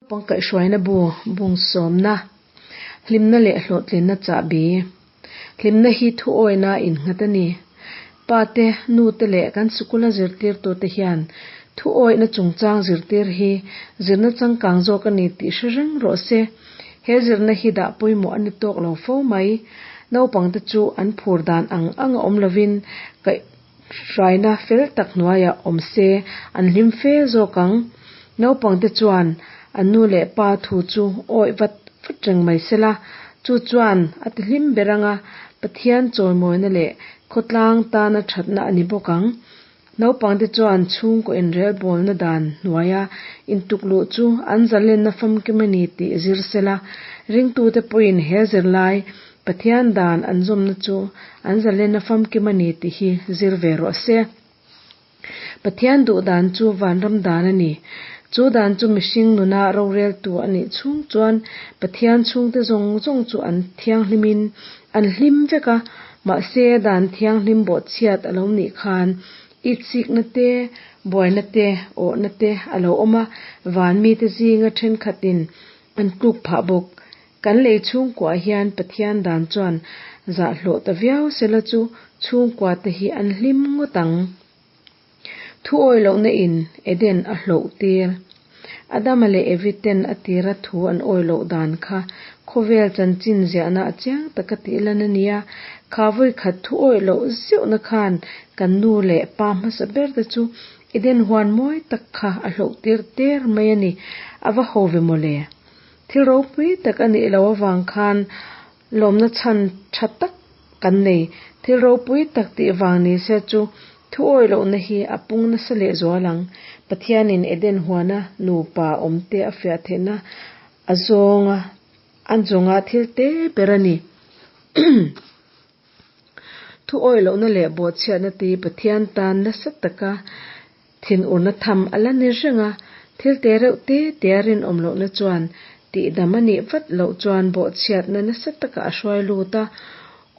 Naupang kaihhruaina bu bung sawmna, hlimna leh hlawhtlinna chahbi. Hlimna hi thuawina innghat a ni. Pa te, nu te leh kan sikula zirtirtute hian thuawihna chungchang zirtir hi zirna changkang zawk a ni tih hre reng rawh se. He zirna hi dah pawimawh a ni tawk lo fo mai. Naupangte chu an phur dan ang anga awm lovin kaihhruaina fel tak hnuaiah awm se an hlim fe zawk ang. Naupangte chuan an nu leh pa thu chu awih vat vat reng mai sela, chu chuan a ti hlim ber anga Pathian chawimawina leh khawtlang tana thatna a ni bawk ang. Naupangte chuan chhungkaw inrelbawlna dan hnuaia intukluh chu an zalenna famkim a ni tih zir sela, ringtute pawhin he zirlai Pathian dan an zawmna chu an zalenna famkim a ni tih hi zir ve rawh se. Pathian duh dan chu vanram dan a ni. Chu dan chu mihring nuna roreltu a nih chhung chuan Pathian chhungte zawng zawng chu an thianghlimin an hlim vek a, mahse dan thianghlim bawhchhiat a lo nih khan itsikna te, buaina te, awhna te a lo awm a, van mite zinga thenkhatin an tluk phah bawk. Kan lei chhungkuah hian Pathian dan chuan zah hlawh ta viau sela chu chhungkua te hi an hlim ngawt ang. Thu awi lohna in Eden a hloh tir. Adama leh Evi ten a tira thu an awi loh dan kha khawvel chanchin ziahna a chiang taka tih lan a nia. Kha vawi khat thu awi loh zeuhna khan kan nu leh pa hmasa ber te chu Eden huan mawi tak kha a hloh tir der mai a ni. A va ho ve mawle. Thil ropui tak a nih loh avang khan lawmna chhan tha tak kan nei. Thil ropui tak tih vang ni se chu thu awih lohna hi a pung nasa lehzual ang. Pathianin Eden huana nupa awmte a fiah theihna a zawnga a zawnga thil te ber a ni. Thu awih lohna leh bawhchhiatna te hi Pathian tan nasa taka Thinurna tham a la ni reng a, thil te reuh te tea rinawm lohna chuan tihdam a nih vat loh chuan bawhchhiatna nasa takah a hruai lut a,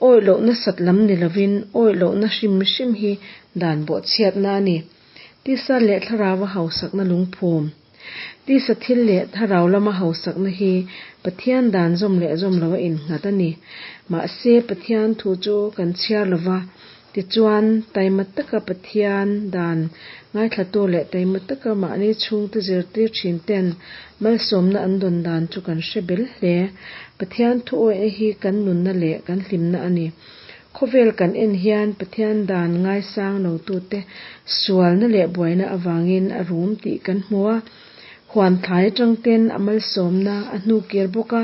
awih lohna sat lam ni lovin awih lohna hrim hrim hi dan bawhchhiatna a ni. Tisa leh thlarau a hausakna lungphum. Tisa thil leh thlarau lama hausakna hi Pathian dan zawm leh zawm lo a innghat a ni. Mahse, Pathian thu chu kan chhiar lova, Tichuan, taima taka Pathian dan ngaithlatu leh taima taka mahni chhungte zirtir thin ten malsawmna an dawn dan chu kan hre bel hle. Pathian thuawihna hi kan nunna leh kan hlimna a ni. Khawvel kan en hian Pathian dan ngaisang lotute sualna leh buaina avangin a rum tih kan hmu a. Huan thlai atang ten a malsawmna a hnukir bawk a,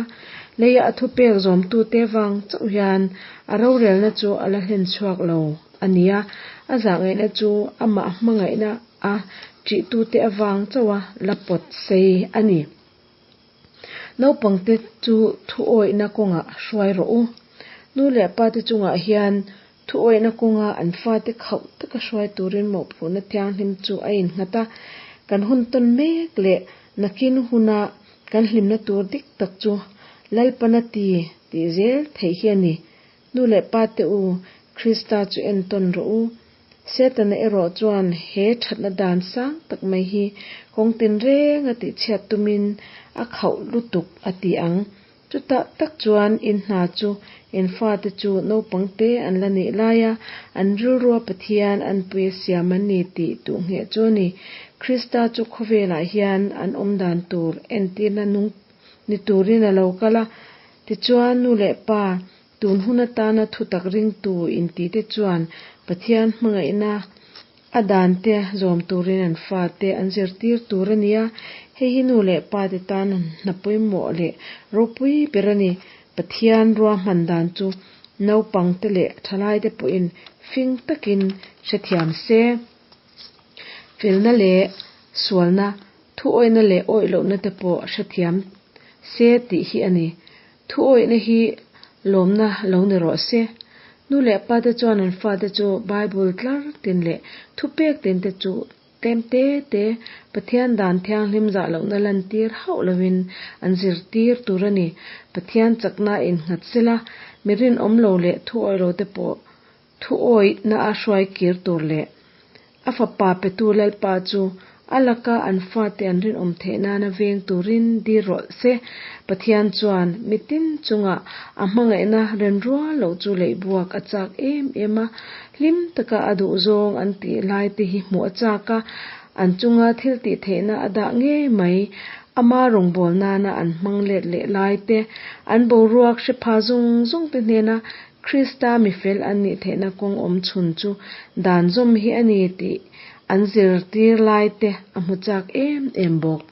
leia a thupek zawmtute vang chauh hian a rorelna chu a la hlen chhuak lo a ni a, a zahngaihna chu amah hmangaihna a ṭihtute avang chauha la pawt sei a ni. Naupangte chu thuawihna kawngah hruai rawh u. Nu leh pate chungah hian Thuawihna kawnga an fate khauh taka hruai turin mawhphurhna thianghlim chu a innghat a, kan hun tawn mek leh nakin huna kan hlimna tur dik tak chu Lalpana ti tih zel theih hi a ni. Nu leh pa te u, Krista chu entawn rawh u. Setana erawh chuan he thatna dan sang tak mai hi kawng tinrenga tihchhiat tumin a khauh lutuk a ti ang. Chutah tak chuan in hna chu in fate chu naupang te an la nih laia an rilrua Pathian an pui a siam an ni tih tuh ngheh chu a ni. Krista chu khawvelah hian an awm dan tur entirna nung ni turin a lo kal a. Tichuan nu leh pa tun hun atana thutak ringtu intite chuan Pathian hmangaihna A dante zawm turin an fate an zirtir tur a ni a, hei hi nu leh pate tan hna pawimawh leh ropui ber a ni. Pathian ruahman dan chu naupangte leh thalaite pawhin fing takin hrethiam se. Felna leh sualna, thuawihna leh awih lohna te pawh hrethiam se tih hi a ni. Thuawihna hi lawmna lo ni rawh se. Nu leh pate chuan an fate chu Bible tlar tin leh thupek tin te chu tlem te te Pathian dan thianghlim zah lohna lantir hauh lovin an zirtir tur a ni. Pathian chakna innghat sela, mi rinawm lo leh thuawih lo te pawh thuawihna a hruai kir tur leh a fapa petu Lalpa chu A laka an fate an rinawm theih nana veng turin dil rawh se. Pathian chuan mitin chunga a hmangaihna ren rual loh chu leihbuak a chak em em a. Hlim taka a duhzawng an tih lai te hi hmuh a chak a, an chunga thil tih theihna a dah ngei mai. Ama rawngbâwl nana an hmang let leh lai te, an boruak hre pha zung zung te hnena Krista mi fel an nih theihna kawng awm chhun chu dan zawm hi a ni tih an zirtir lai te a hmu chak em em bawk.